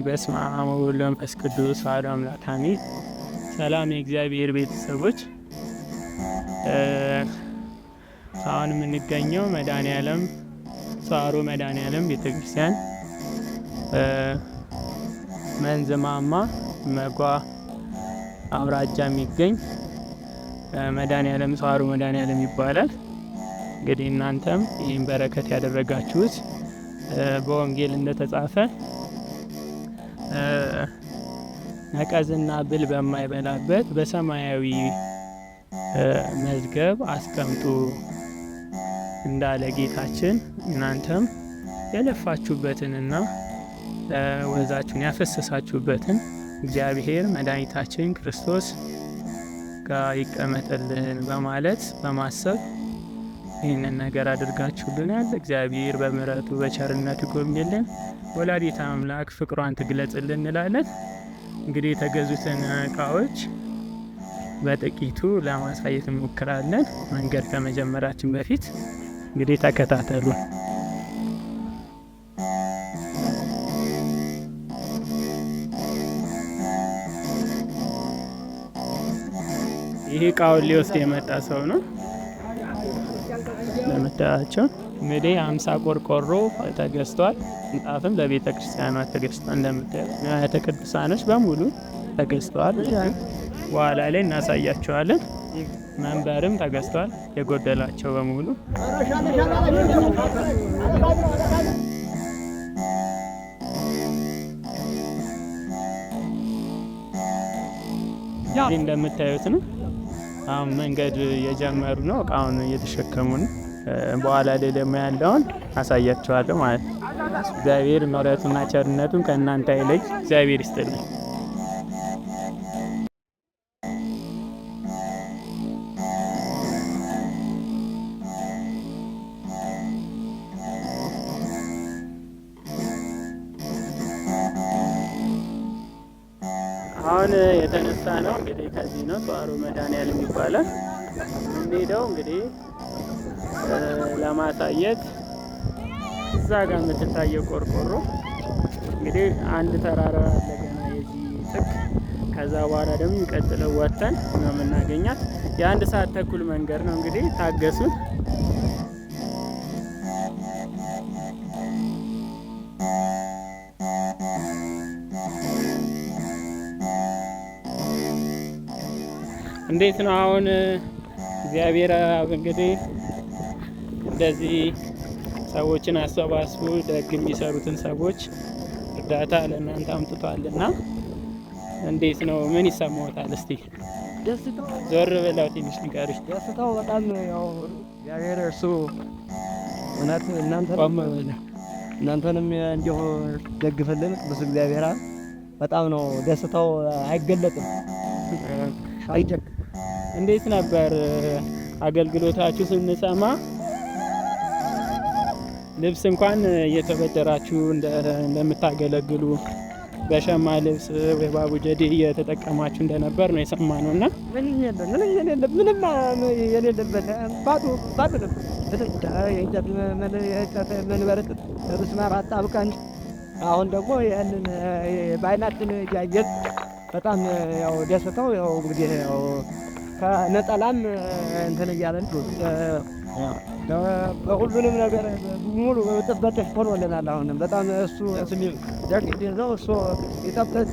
በስመ አብ ወወልድ ወመንፈስ ቅዱስ አሐዱ አምላክ አሜን። ሰላም የእግዚአብሔር ቤተሰቦች፣ አሁን የምንገኘው መድኃኔዓለም ሰዋሮ መድኃኔዓለም ቤተክርስቲያን መንዝ ማማ መጓ አውራጃ የሚገኝ መድኃኔዓለም ሰዋሮ መድኃኔዓለም ይባላል። እንግዲህ እናንተም ይህን በረከት ያደረጋችሁት በወንጌል እንደተጻፈ ነቀዝና ብል በማይበላበት በሰማያዊ መዝገብ አስቀምጡ እንዳለ ጌታችን እናንተም የለፋችሁበትንና ወዛችሁን ያፈሰሳችሁበትን እግዚአብሔር መድኃኒታችን ክርስቶስ ጋር ይቀመጥልን በማለት በማሰብ ይህንን ነገር አድርጋችሁልናል። እግዚአብሔር በምሕረቱ በቸርነቱ ይጎብኝልን፣ ወላዲተ አምላክ ፍቅሯን ትግለጽልን እንላለን። እንግዲህ የተገዙትን እቃዎች በጥቂቱ ለማሳየት እንሞክራለን። መንገድ ከመጀመራችን በፊት እንግዲህ ተከታተሉ። ይህ እቃውን ሊወስድ የመጣ ሰው ነው። ለምታያቸው እንግዲህ 50 ቆርቆሮ ተገዝቷል። ምንጣፍም ለቤተ ክርስቲያኗ ተገዝቷል። እንደምታዩት ንዋያተ ቅዱሳኖች በሙሉ ተገዝተዋል። በኋላ ላይ እናሳያቸዋለን። መንበርም ተገዝቷል፣ የጎደላቸው በሙሉ። እዚህ እንደምታዩት ነው። አሁን መንገድ እየጀመሩ ነው። እቃውን እየተሸከሙ ነው። በኋላ ላይ ደግሞ ያለውን አሳያቸዋለሁ ማለት ነው። እግዚአብሔር ምሕረቱና ቸርነቱን ከእናንተ አይለይ። እግዚአብሔር ይስጥልኝ። አሁን የተነሳ ነው እንግዲህ ከዚህ ነው ሰዋሮ መድኃኔዓለም ይባላል። የምንሄደው እንግዲህ ለማሳየት እዛ ጋር የምትታየው ቆርቆሮ እንግዲህ አንድ ተራራ አለ ገና የዚህ ጥግ። ከዛ በኋላ ደግሞ የሚቀጥለው ወጥተን ነው የምናገኛት። የ1 ሰዓት ተኩል መንገድ ነው እንግዲህ ታገሱን። እንዴት ነው አሁን እግዚአብሔር አብ እንግዲህ እንደዚህ ሰዎችን አሰባስቦ ደግ የሚሰሩትን ሰዎች እርዳታ ለእናንተ አምጥቷልና እንዴት ነው? ምን ይሰማዎታል? እስቲ ዞር ብለው ትንሽ ንገሩኝ። ደስታው በጣም ያው እግዚአብሔር እርሱ እውነት እናንተንም እንዲሁ ደግፍልን ቅዱስ እግዚአብሔር አብ። በጣም ነው ደስታው አይገለጥም። አይደግ እንዴት ነበር አገልግሎታችሁ? ስንሰማ ልብስ እንኳን እየተበደራችሁ እንደምታገለግሉ በሸማ ልብስ ወይ ባቡጀዴ እየተጠቀማችሁ እንደነበር ነው የሰማነው። እና ምንም የሌለበት ባዶ ባዶ ነበር። የእንጨት መንበር በምስማር አጣብቀን አሁን ደግሞ ይህንን በዓይናችን እያየን በጣም ያው ደስታው ያው እንግዲህ ያው ከነጠላም እንትን እያለን በሁሉንም ነገር ሙሉ በጥበጥሽ ሆኖልናል። አሁንም በጣም እሱ ነው እሱ ይጠብቀን።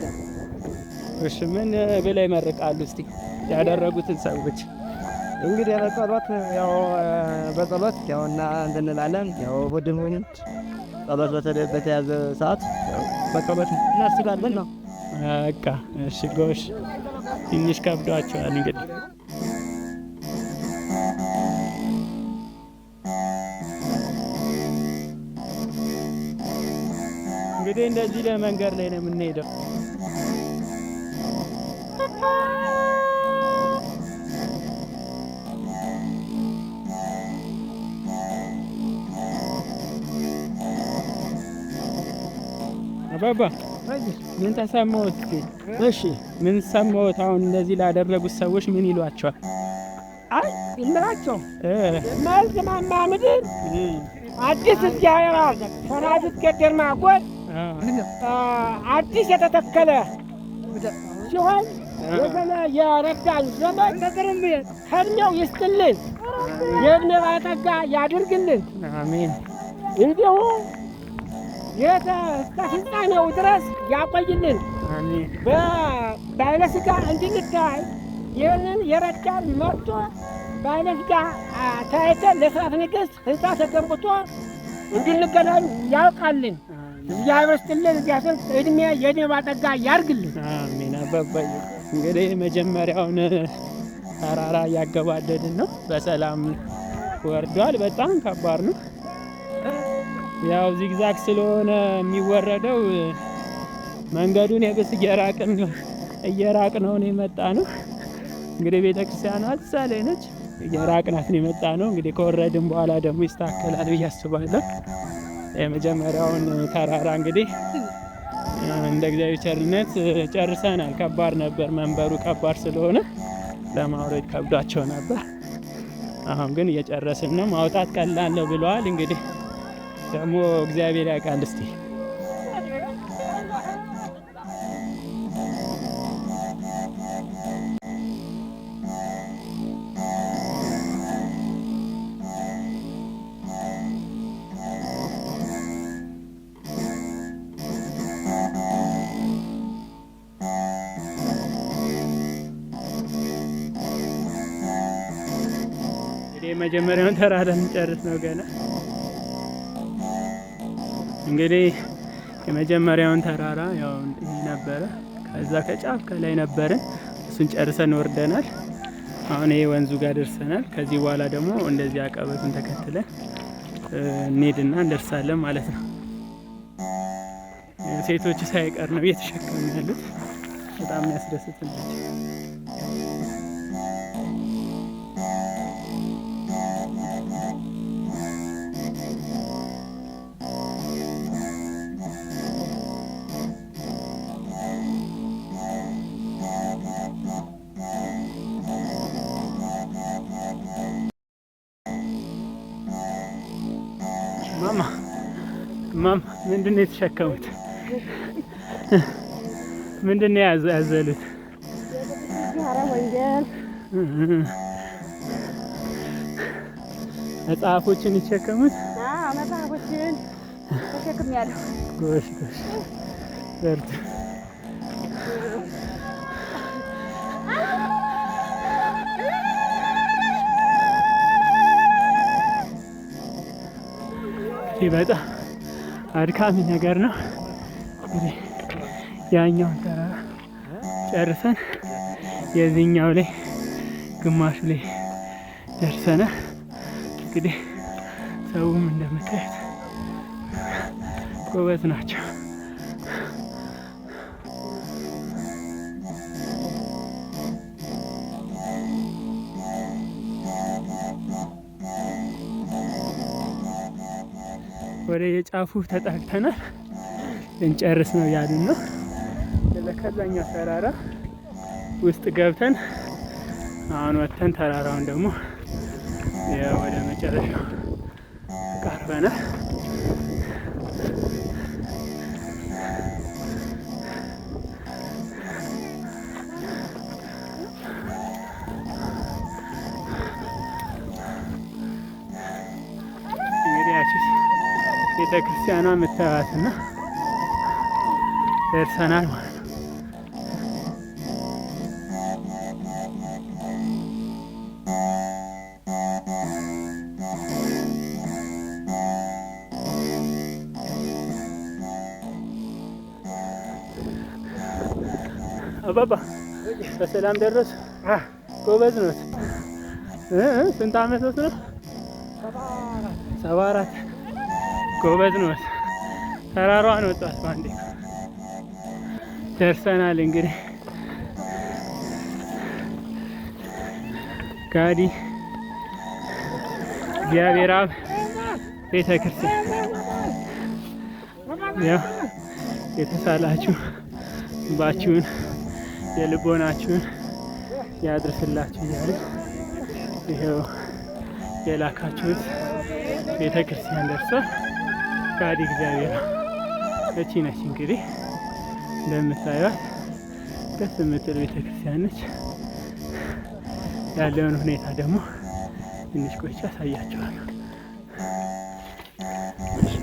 እሺ ምን ብለው ይመርቃሉ እስቲ ያደረጉትን ሰዎች? እንግዲህ በጸሎት ያው በጸሎት ያው እና እንትን እንላለን ያው እሑድም ሆነ ጸሎት በተያዘ ሰዓት በጸሎት እናስባለን ነው። በቃ እሺ፣ ጎሽ ትንሽ ከብዷቸዋል እንግዲህ። እንግዲህ እንደዚህ ለመንገድ ላይ ነው የምንሄደው። አባባ ምን ተሰማዎት? እሺ ምን ሰማዎት? አሁን እንደዚህ ላደረጉት ሰዎች ምን ይሏቸዋል? አይ ይምላቸው መልስ ማማ ምድር አዲስ እግዚአብሔር አለ ሰናፍጭ ገደር ማጎል አዲስ የተተከለ ሲሆን የረዳን ዘመን ከእድሜው ይስጥልን፣ የእድሜ ባለጠጋ ያድርግልን። አሜን። እንዲሁ እስከ ፍጻሜው ድረስ ያቆይልን። አሜን። በዓይነ ሥጋ እንድንታይ ይህንን የረዳን መጥቶ በዓይነ ሥጋ ታይተን ለስርዓተ ንግሥት ሕንፃ ተገንብቶ እንድንገናኝ ያውቃልን። እግዚአብሔር ይስጥልን። እግዚአብሔር እድሜ የእድሜ ባለጠጋ ያድርግልን። አሜን። አባባዬ እንግዲህ መጀመሪያውን ተራራ እያገባደድን ነው። በሰላም ወርዷል። በጣም ከባድ ነው። ያው ዚግዛግ ስለሆነ የሚወረደው መንገዱን የብስ እየራቅ ነው የመጣ ነው። እንግዲህ ቤተክርስቲያኗ እዛ ላይ ነች። እየራቅናት ነው የመጣ ነው። እንግዲህ ከወረድን በኋላ ደግሞ ይስተካከላል ብዬ አስባለሁ። የመጀመሪያውን ተራራ እንግዲህ እንደ እግዚአብሔር ቸርነት ጨርሰናል። ከባድ ነበር፣ መንበሩ ከባድ ስለሆነ ለማውረድ ከብዷቸው ነበር። አሁን ግን እየጨረስን ነው። ማውጣት ቀላል ነው ብለዋል። እንግዲህ ደግሞ እግዚአብሔር ያውቃል። እስቲ የመጀመሪያውን ተራራ እንጨርስ ነው ገና። እንግዲህ የመጀመሪያውን ተራራ ያው ይሄ ነበረ። ከዛ ከጫፍ ከላይ ነበርን፣ እሱን ጨርሰን ወርደናል። አሁን ይሄ ወንዙ ጋር ደርሰናል። ከዚህ በኋላ ደግሞ እንደዚህ አቀበቱን ተከትለን እንሄድና እንደርሳለን ማለት ነው። ሴቶች ሳይቀር ነው እየተሸከሙ ያሉት። በጣም የሚያስደስት ናቸው። ማማ ማማ ምንድን ነው የተሸከሙት? ምንድን ነው ያዘሉት? መጽሐፎችን የተሸከሙት? አዎ መጽሐፎችን ተሸክሜያለሁ። ጎሽ ጎሽ፣ በርቱ። በጣም አድካሚ ነገር ነው። እንግዲህ ያኛውን ተራራ ጨርሰን የዚህኛው ላይ ግማሹ ላይ ደርሰናል። እንግዲህ ሰውም እንደምታዩት ጎበዝ ናቸው። ወደ የጫፉ ተጠግተናል። ልንጨርስ ነው ያሉን ነው። ከዛኛው ተራራ ውስጥ ገብተን አሁን ወጥተን ተራራውን ደግሞ ወደ መጨረሻው ቀርበናል። እንግዲህ ያቺ ቤተ ክርስቲያኗ የምታዩትና ደርሰናል ማለት ነው። አባባ በሰላም ደረሱ? ጎበዝ ነዎት። ስንት ዓመቶት ነው? 74። ጎበዝ ነዎት። ተራራዋን ወጧት ባንዴ። ደርሰናል። እንግዲህ ጋዲ እግዚአብሔር አብ ቤተ ክርስቲያን ያው የተሳላችሁ ባችሁን የልቦናችሁን ያድርስላችሁ እያለ ይኸው የላካችሁት ቤተ ክርስቲያን ደርሷል። ጋዲ እግዚአብሔር እቺ ነች እንግዲህ እንደምታዩት ደስ የምትል ቤተክርስቲያን ነች። ያለውን ሁኔታ ደግሞ ትንሽ ቆይቼ አሳያችኋለሁ።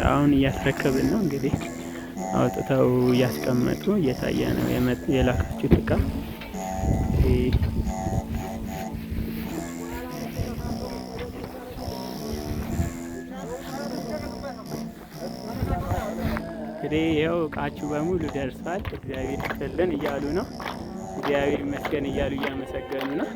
አሁን እያስረከብን ነው እንግዲህ አውጥተው እያስቀመጡ እየታየ ነው የላካችሁት እቃ። እንግዲህ ይኸው እቃችሁ በሙሉ ደርሷል፣ እግዚአብሔር ይስጥልን እያሉ ነው። እግዚአብሔር ይመስገን እያሉ እያመሰገኑ ነው።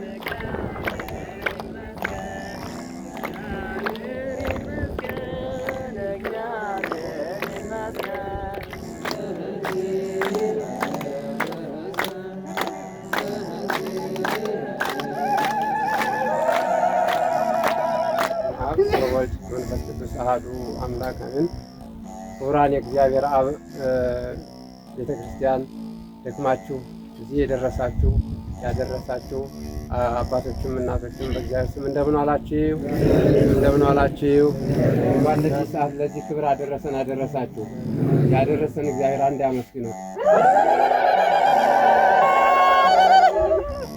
አብ ወወልድ መንፈስ ቅዱስ አሐዱ አምላክ አሜን። ክቡራን የእግዚአብሔር አብ ቤተ ክርስቲያን ደክማችሁ እዚህ የደረሳችሁ ያደረሳችሁ አባቶችም እናቶችም በእግዚአብሔር ስም እንደምን ዋላችሁ? እንደምን ዋላችሁ? እንኳን ለዚህ ሰዓት ለዚህ ክብር አደረሰን አደረሳችሁ። ያደረሰን እግዚአብሔር አንድ ያመስግነው።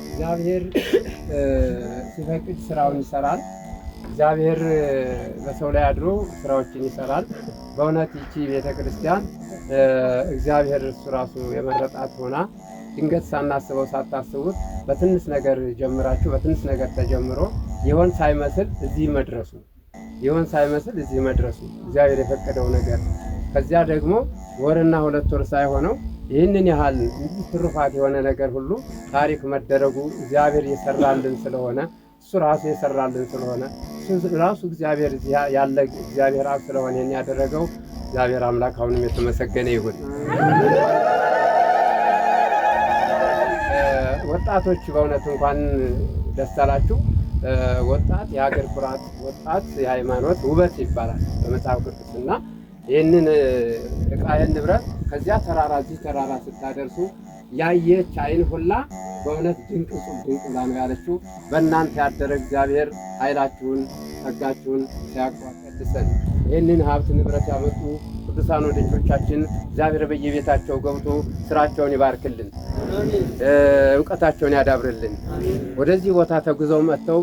እግዚአብሔር ሲፈቅድ ስራውን ይሰራል። እግዚአብሔር በሰው ላይ አድሮ ስራዎችን ይሰራል። በእውነት ይቺ ቤተ ክርስቲያን እግዚአብሔር እሱ ራሱ የመረጣት ሆና ድንገት ሳናስበው ሳታስቡት በትንሽ ነገር ጀምራችሁ በትንሽ ነገር ተጀምሮ ይሆን ሳይመስል እዚህ መድረሱ ይሆን ሳይመስል እዚህ መድረሱ እግዚአብሔር የፈቀደው ነገር ከዚያ ደግሞ ወርና 2 ወር ሳይሆነው ይህንን ያህል እንዲህ ትሩፋት የሆነ ነገር ሁሉ ታሪክ መደረጉ እግዚአብሔር የሰራልን ስለሆነ እሱ ራሱ የሰራልን ስለሆነ እሱ ራሱ እግዚአብሔር እዚህ ያለ እግዚአብሔር አብ ስለሆነ ይህን ያደረገው እግዚአብሔር አምላክ አሁንም የተመሰገነ ይሁን። ወጣቶች በእውነት እንኳን ደስ አላችሁ። ወጣት የሀገር ኩራት፣ ወጣት የሃይማኖት ውበት ይባላል በመጽሐፍ ቅዱስ እና ይህንን ዕቃ ይህን ንብረት ከዚያ ተራራ እዚህ ተራራ ስታደርሱ ያየች ዓይን ሁላ በእውነት ድንቅ እጹብ ድንቅ ብላ ነው ያለችው። በእናንተ ያደረ እግዚአብሔር ኃይላችሁን ጸጋችሁን ሲያቋቀድሰን ይህንን ሀብት ንብረት ያመጡ ቅዱሳን ወዳጆቻችን እግዚአብሔር በየቤታቸው ገብቶ ስራቸውን ይባርክልን፣ እውቀታቸውን ያዳብርልን። ወደዚህ ቦታ ተጉዘው መጥተው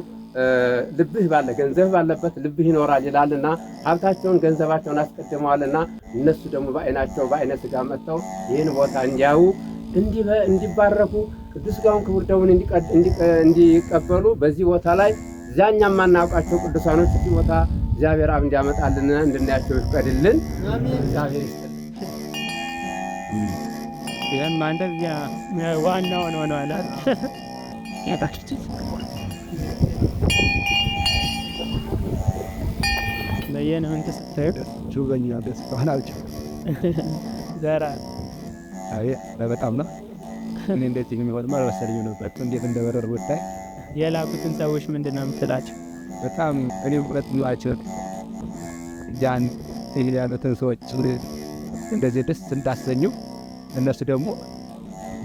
ልብህ ባለ ገንዘብ ባለበት ልብህ ይኖራል ይላልና ሀብታቸውን ገንዘባቸውን አስቀድመዋልና እነሱ ደግሞ በዓይናቸው በዓይነ ሥጋ መጥተው ይህን ቦታ እንዲያዩ እንዲባረኩ ቅዱስ ሥጋውን ክቡር ደሙን እንዲቀበሉ በዚህ ቦታ ላይ እዚያኛ የማናውቃቸው ቅዱሳኖች እዚህ ቦታ እግዚአብሔር አብ እንዲያመጣልንና እንድናያቸው ይፍቀድልን። እግዚአብሔር ይስጥልን። ይህም እንደዚያ ዋናውን ሆኗል። በየነ ምን ትስታዩ ዘራ አይ በጣም ነው። እኔ እንደዚህ የሚሆን አልመሰለኝም ነበር። እንዴት እንደበረር ብታይ። የላኩትን ሰዎች ምንድን ነው የምትላቸው? በጣም እኔ እውነት ምላቸው ያን ይሄ ያሉትን ሰዎች እንደዚህ ደስ እንዳሰኙ እነሱ ደግሞ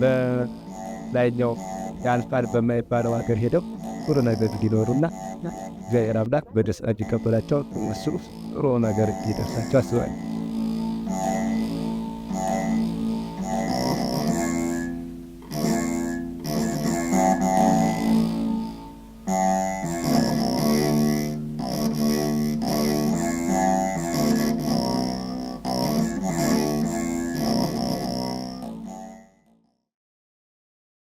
በላይኛው ያልፋል በማይባለው ሀገር ሄደው ጥሩ ነገር እንዲኖሩና እግዚአብሔር አምላክ በደስታ እንዲቀበላቸው እነሱ ጥሩ ነገር እንዲደርሳቸው አስባለሁ።